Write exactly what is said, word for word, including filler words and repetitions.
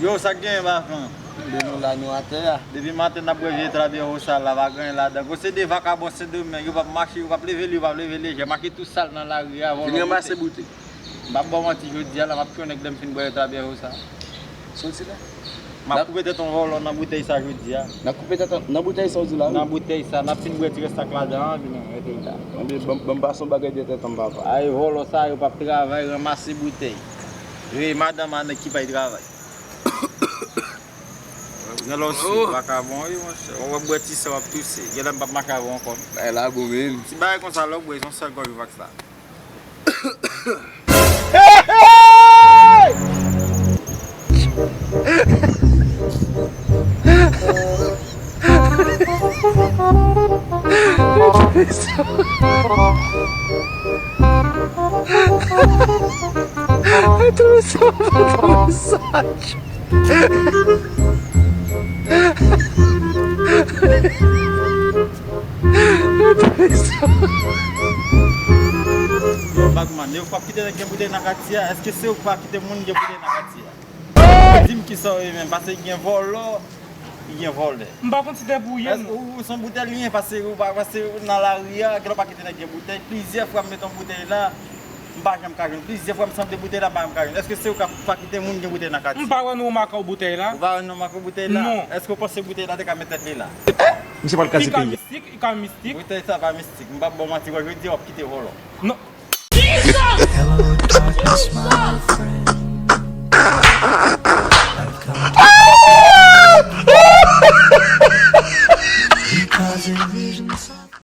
Yo, sa k genyen, bafon? Tande nou la, nou atè a. Depi maten n ap bwè vye Trabiè Rosa la, pa gen anyen ladan. Gwo se de vakabon Sendomeng, yo p ap mache, yo p ap leve, yo p ap leve lejè. Mache tou sal nan lari a, vòlò. Vin ranmase boutèy. M p ap ba w manti, jodi a la, m ap touye nèg lè m fin bwè Trabiè Rosa. Soti la. M ap koupe tèt yon vòlò nan boutèy sa jodi a. N ap koupe tèt nan boutèy sa w di la, wi. Nan boutèy sa, n ap fin bwè ti rès sa k ladan an, vin mete l la. Anben, ban m pase yon bagay dèyè tèt an m, papa. Ay, vòlò sa yo p ap travay, ranmase boutèy. Veye madanm a nèg ki pay travay. Gen lè w sou vakabon, wi, monchè. W ap bwè ti san, w ap touse. Gen lè m p ap mache avè w ankò. Bagay la bon, men. Ti bagay konsa, lè w bwè, se yon sèl gòj vak sa. Yo, Bagman, yo p ap kite nèg gen boutèy nan katye a? Èske se yo k pa kite moun gen boutèy nan katye a? Di m kisa w ye menm, paske gen vòlò, gen vòlè. M pa konn si dèbouye m. Ou, ou se yon boutèy li ye, paske ou pa, paske ou nan lari a, gen lè w pa kite nèg gen boutèy. Plizyè fwa m mete yon boutèy la, m pa janm ka jwenn. Plizyè fwa m sanble boutèy la, m pa janm ka jwenn. Èske se ou k ap pa kite moun gen boutèy nan katye? M pa wè nou maka w boutèy la. Ou pa wè nou maka w boutèy la? Non. Èske w panse boutèy la te ka met tèt li la? Misye pral kraze peyi a. Li ka mistik, li ka mistik. Boutèy sa pa mistik. M p ap ba w manti, jodi a w ap kite vòlò. Non. Hello, darkness, my friend.